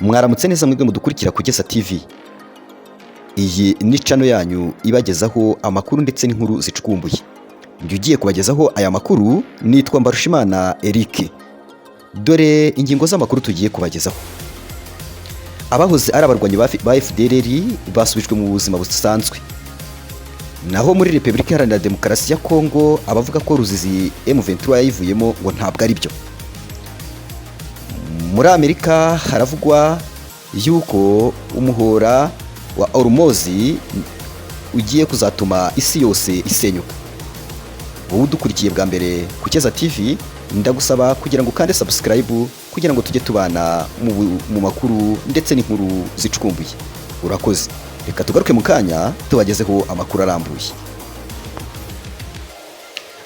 Mwaramutse neza mwebwe mudukurikira Kugeza TV. Iyi ni channel yanyu ibagezaho amakuru ndetse n'inkuru zicukumbuye. Njye ugiye kubagezaho aya makuru nitwa Mbarushimana Eric. Dore ingingo z'amakuru tugiye kubagezaho. Abahoze ari abarwanyi ba FDLR basubijwe mu buzima busanzwe. Naho muri Repubulika Iharanira Demokarasi ya Kongo, abavuga ko Ruzizi M23 yayivuyemo ngo ntabwo ari byo. Muri Amerika haravugwa yuko umuhora wa Hormuz ugiye kuzatuma isi yose isenyuka. Wowe udukurikiye bwa mbere ku Cyeza TV, ndagusaba kugira ngo ukande subscribe kugira ngo tujye tubana mu makuru ndetse n'inkuru zicukumbuye. Urakoze. Reka tugaruke mu kanya tubagezeho amakuru arambuye.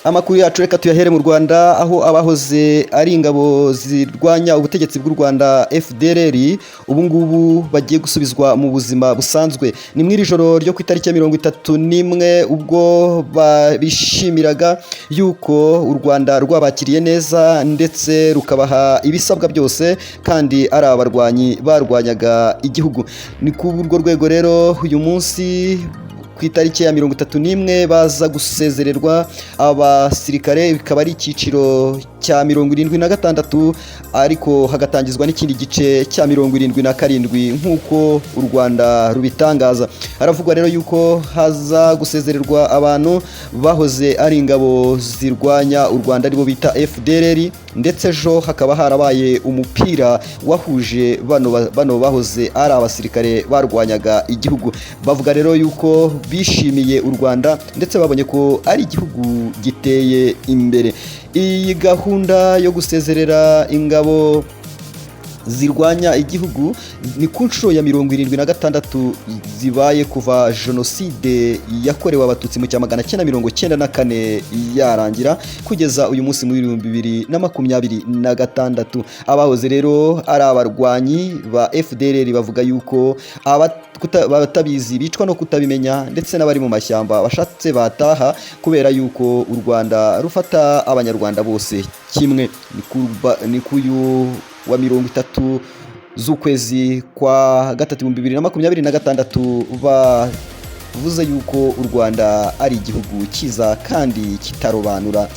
Amakuru yacu reka tuyahere mu Rwanda, aho abahoze ari ingabo zirwanya ubutegetsi bw'u Rwanda FDLR ubu ngubu bagiye gusubizwa mu buzima busanzwe. Ni mu iri joro ryo ku itariki ya 31, ubwo bishimiraga yuko u Rwanda rwabakiriye neza ndetse rukabaha ibisabwa byose, kandi ari abarwanyi barwanyaga igihugu. Ni ku urwo rwego rero uyu munsi ku itariki ya 31 baza gusezererwa abasirikare, bikaba ari icyiciro cya 76, ariko hagatangizwa n'ikindi gice cya 77 nk'uko u Rwanda rubitangaza. Haravugwa rero yuko haza gusezererwa abantu bahoze ari ingabo zirwanya u Rwanda, aribo bita FDLR, ndetse ejo hakaba harabaye umupira wahuje bano bahoze ari abasirikare barwanyaga igihugu. Bavuga rero yuko bishimiye u Rwanda ndetse babonye ko ari igihugu giteye imbere. Iyi gahunda yo gusezerera ingabo zirwanya igihugu ni ku nshuro ya 76 zibaye kuva Jenoside yakorewe Abatutsi mu cya 994 yarangira kugeza uyu munsi muri 2026. Abahoze rero ari abarwanyi ba FDLR bavuga yuko abatabizi bicwa no kutabimenya, ndetse n'abari mu mashyamba bashatse bataha, kubera yuko u Rwanda rufata Abanyarwanda bose kimwe. Ni kuyu wa 30 z'ukwezi kwa gatatu 2026 bavuze yuko u Rwanda ari igihugu cyiza kandi kitarobanura.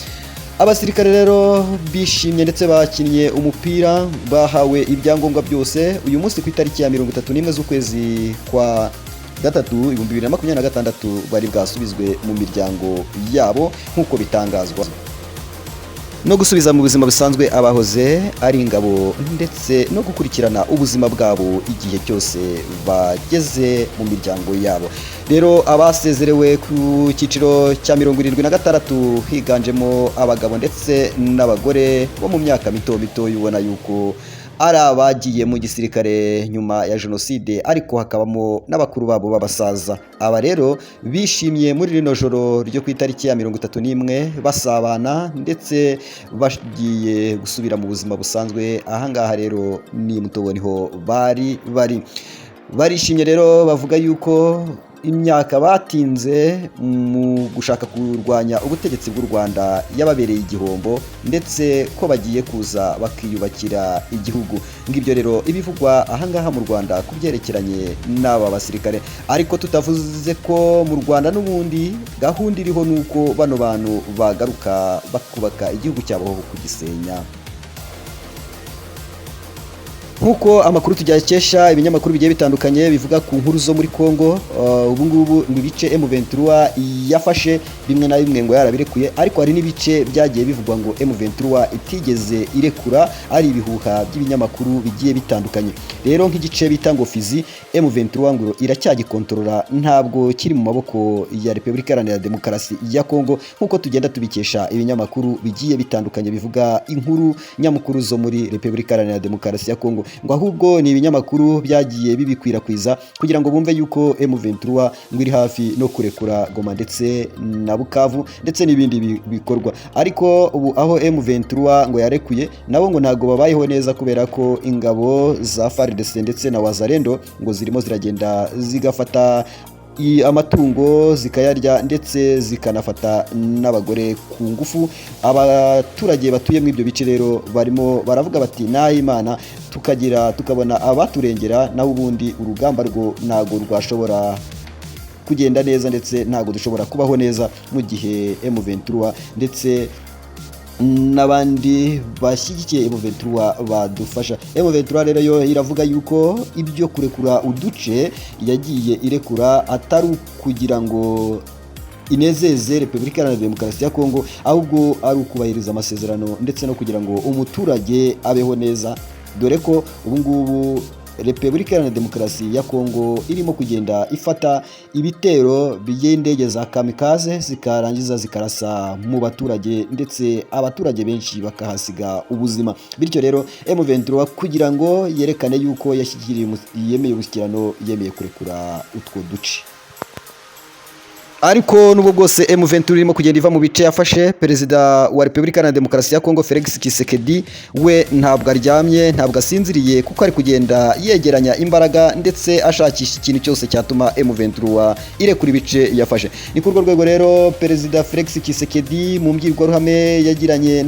Abasirikare rero bishimye ndetse bakinnye umupira, bahawe ibyangombwa byose. Uyu munsi ku itariki ya 31 z'ukwezi kwa gatatu 2026 bari bwasubizwe mu miryango yabo nk'uko bitangazwa. No gusubiza mu buzima busanzwe abahoze ari ingabo ndetse no gukurikirana ubuzima bwabo igihe cyose bageze mu miryango yabo. Rero abasezerewe ku cyiciro cya 76 higanjemo abagabo ndetse n'abagore bo mu myaka mito mito, ubona yuko ari abagiye mu gisirikare nyuma ya Jenoside, ariko hakabamo n'abakuru babo b'abasaza. Aba rero bishimye muri rino joro ryo ku itariki ya 31 basabana, ndetse bagiye gusubira mu buzima busanzwe. Ahangaha rero ni Mutobo, niho bari bari. Barishimye rero, bavuga yuko imyaka batinze mu gushaka kurwanya ubutegetsi bw'u Rwanda yababereye igihombo, ndetse ko bagiye kuza bakiyubakira igihugu. Ngibyo rero ibivugwa ahangaha mu Rwanda ku byerekeranye n'aba basirikare, ariko tutavuze ko mu Rwanda n'ubundi gahunda iriho ni uko bano bantu bagaruka bakubaka igihugu cyabo aho kugisenya. Nk'uko amakuru tujyakesha ibinyamakuru bigiye bitandukanye bivuga ku nkuru zo muri Congo, ubu ngubu ngo ibice M23 yafashe bimwe na bimwe ngo yarabirekuye, ariko hari n'ibice byagiye bivugwa ngo M23 itigeze irekura, ari ibihuha by'ibinyamakuru bigiye bitandukanye. Rero nk'igice bita ngo Fizi, M23 ngo iracyagikontorora, ntabwo kiri mu maboko ya Repubulika Iharanira Demokarasi ya Congo, nk'uko tugenda tubikesha ibinyamakuru bigiye bitandukanye bivuga inkuru nyamukuru zo muri Repubulika Iharanira Demokarasi ya Congo. Ngo ahubwo ni ibinyamakuru byagiye bibikwirakwiza kugira ngo bumve yuko M23 ngo iri hafi no kurekura Goma ndetse na Bukavu ndetse n'ibindi bikorwa. Ariko ubu aho M23 ngo yarekuye, nabo ngo ntabwo babayeho neza, kubera ko ingabo za FARDC ndetse na Wazalendo ngo zirimo ziragenda zigafata Amatungo zikayarya, ndetse zikanafata n'abagore ku ngufu. Abaturage batuye muri ibyo bice rero barimo baravuga bati: "Nahimana tukagira tukabona abaturengera, naho ubundi urugamba rwo ntabwo rwashobora kugenda neza, ndetse ntabwo dushobora kubaho neza mu gihe M23 ndetse n'abandi bashyigikiye M23 badufasha." M23 rero yo iravuga yuko ibyo kurekura uduce yagiye irekura atari ukugira ngo inezeze Repubulika Iharanira Demokarasi ya Kongo, ahubwo ari ukubahiriza amasezerano ndetse no kugira ngo umuturage abeho neza, dore ko ubu ngubu Repubulika Iharanira Demokarasi ya Kongo irimo kugenda ifata ibitero by'indege za kamikaze, zikarangiza zikarasa mu baturage, ndetse abaturage benshi bakahasiga ubuzima. Bityo rero M23, kugira ngo yerekane yuko yashyikiriye, yemeye umushyikirano, yemeye kurekura utwo duce. Ariko nubwo bwose M23 irimo kugenda iva mu bice yafashe, Perezida wa Repubulika Iharanira Demokarasi ya Kongo Felix Tshisekedi we ntabwo aryamye, ntabwo asinziriye, kuko ari kugenda yegeranya imbaraga ndetse ashakisha ikintu cyose cyatuma M23 irekura ibice yafashe. Ni kuri urwo rwego rero Perezida Felix Tshisekedi mu mbwirwaruhame yagiranye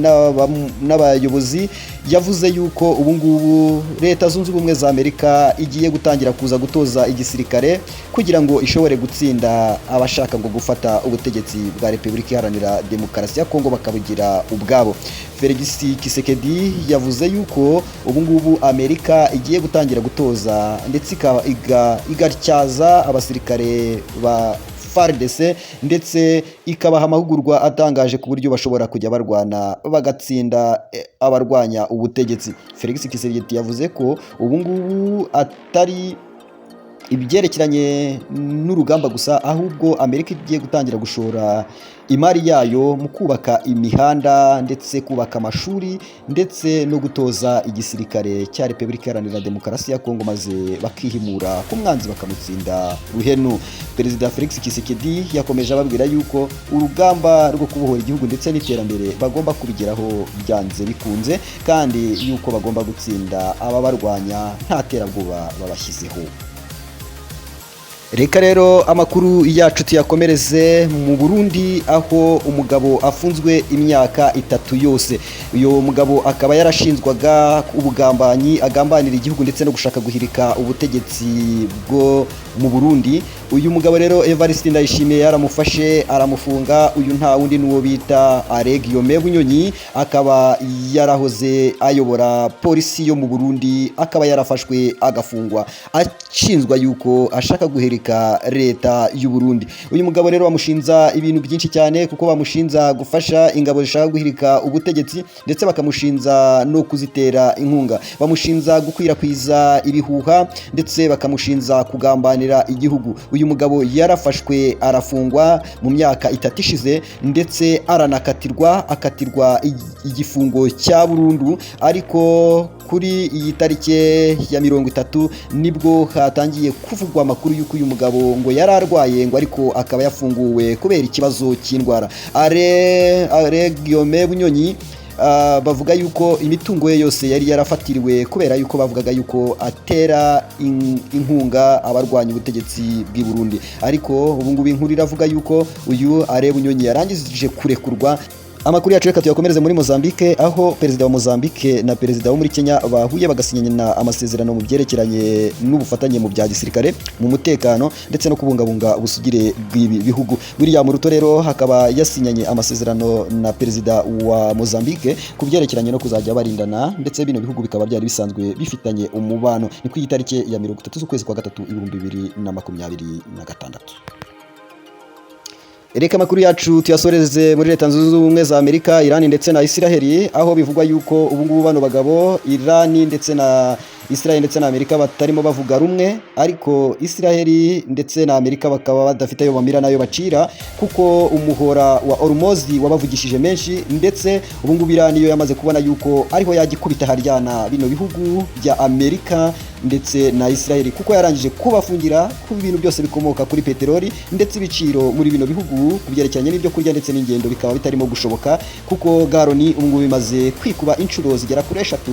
n'abayobozi yavuze yuko ubu ngubu Leta Zunze Ubumwe za Amerika igiye gutangira kuza gutoza igisirikare kugira ngo ishobore gutsinda abashaka ngo gufata ubutegetsi bwa Repubulika Iharanira Demokarasi ya Kongo bakabugira ubwabo. Felix Tshisekedi yavuze yuko ubu ngubu Amerika igiye gutangira gutoza ndetse igatyaza abasirikare ba FARDC, ndetse ikabaha amahugurwa atangaje ku buryo bashobora kujya barwana bagatsinda abarwanya ubutegetsi. Felix Tshisekedi yavuze ko ubu ngubu atari ibyerekeranye n'urugamba gusa, ahubwo Amerika igiye gutangira gushora imari yayo mu kubaka imihanda, ndetse kubaka amashuri, ndetse no gutoza igisirikare cya Repubulika Iharanira Demokarasi ya Kongo, maze bakihimura ku mwanzi bakamutsinda ruhenu. Perezida Felix Tshisekedi yakomeje ababwira yuko urugamba rwo kubohora igihugu ndetse n'iterambere bagomba kubigeraho byanze bikunze, kandi yuko bagomba gutsinda ababarwanya nta terabwoba babashyizeho. Reka rero amakuru yacu tuyakomereze mu Burundi, aho umugabo afunzwe imyaka 3 yose. Uyu mugabo akaba yarashinzwaga ubugambanyi, agambanira igihugu ndetse no gushaka guhirika ubutegetsi bwo mu Burundi. Uyu mugabo rero Evariste Ndayishimiye yaramufashe aramufunga. Uyu nta wundi n'uwo bita Alain Guillaume Bunyoni, akaba yarahoze ayobora polisi yo mu Burundi, akaba yarafashwe agafungwa ashinzwa yuko ashaka guhirika leta y'u Burundi. Uyu mugabo rero bamushinza ibintu byinshi cyane, kuko bamushinza gufasha ingabo zishaka guhirika ubutegetsi, ndetse bakamushinza no kuzitera inkunga, bamushinza gukwirakwiza ibihuha, ndetse bakamushinza kugambanira igihugu. Uyu mugabo yarafashwe arafungwa mu myaka 3 ishize, ndetse aranakatirwa, akatirwa igifungo cya burundu. Ariko kuri iyi tariki ya 30 nibwo hatangiye kuvugwa amakuru y'uko uyu mugabo ngo yari arwaye, ngo ariko akaba yafunguwe kubera ikibazo cy'indwara. Alain Guillaume Bunyoni, bavuga yuko imitungo ye yose yari yarafatiriwe kubera yuko bavugaga yuko atera inkunga abarwanya ubutegetsi bw'i Burundi. Ariko ubu ngubu inkuru iravuga yuko uyu Alain Bunyoni yarangije kurekurwa. Amakuru yacu reka tuyakomereze muri Mozambique, aho perezida wa Mozambique na perezida wo muri Kenya bahuye bagasinyana amasezerano mu byerekeranye n'ubufatanye mu bya gisirikare, mu mutekano, ndetse no kubungabunga ubusugire bw'ibi bihugu. William Ruto rero hakaba yasinyanye amasezerano na perezida wa Mozambique ku byerekeranye no kuzajya barindana, ndetse bino bihugu bikaba byari bisanzwe bifitanye umubano. Ni ku itariki ya 30 z'ukwezi kwa gatatu 2026. Reka amakuru yacu tuyasoreze muri Leta Zunze Ubumwe za Amerika, Irani ndetse na Isiraheli, aho bivugwa yuko ubu ngubu bano bagabo, Irani ndetse na Israel ndetse na Amerika, batarimo bavuga rumwe. Ariko Israel ndetse na Amerika bakaba badafite ayo bamira n'ayo bacira, kuko umuhora wa Hormuz wabavugishije menshi, ndetse ubu ngubu Iran yo yamaze kubona yuko ariho yagikubita haryana bino bihugu bya Amerika ndetse na Israel, kuko yarangije kubafungira ku bintu byose bikomoka kuri peteroli, ndetse ibiciro muri bino bihugu ku byerekeranye n'ibyo kurya ndetse n'ingendo bikaba bitarimo gushoboka, kuko garoni ubu ngubu bimaze kwikuba inshuro zigera kuri eshatu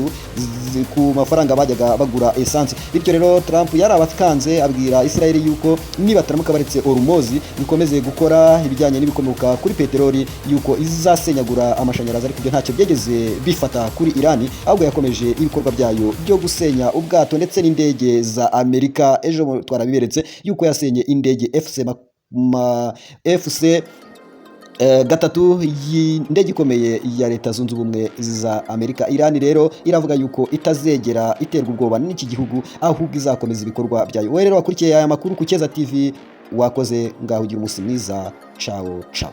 ku mafaranga bajyaga bakoreshaga bagura essence. Bityo rero Trump yarabakanze, abwira Israel yuko nibataramuka baretse Hormuz bikomeze gukora ibijyanye n'ibikomoka kuri peteroli, yuko izasenyagura amashanyarazi. Ariko ibyo ntacyo byageze bifata kuri Iran, ahubwo yakomeje ibikorwa byayo byo gusenya ubwato ndetse n'indege za Amerika. Ejo twarabiberetse yuko yasenye indege FC FC 3 y'indege ikomeye ya Leta Zunze Ubumwe za Amerika. Iran rero iravuga yuko itazegera iterwa ubwoba n'iki gihugu, ahubwo izakomeza ibikorwa byayo. Wowe rero wakurikiye aya makuru ku Cyeza TV, wakoze. Ngaho ugira umunsi mwiza. Ciao ciao.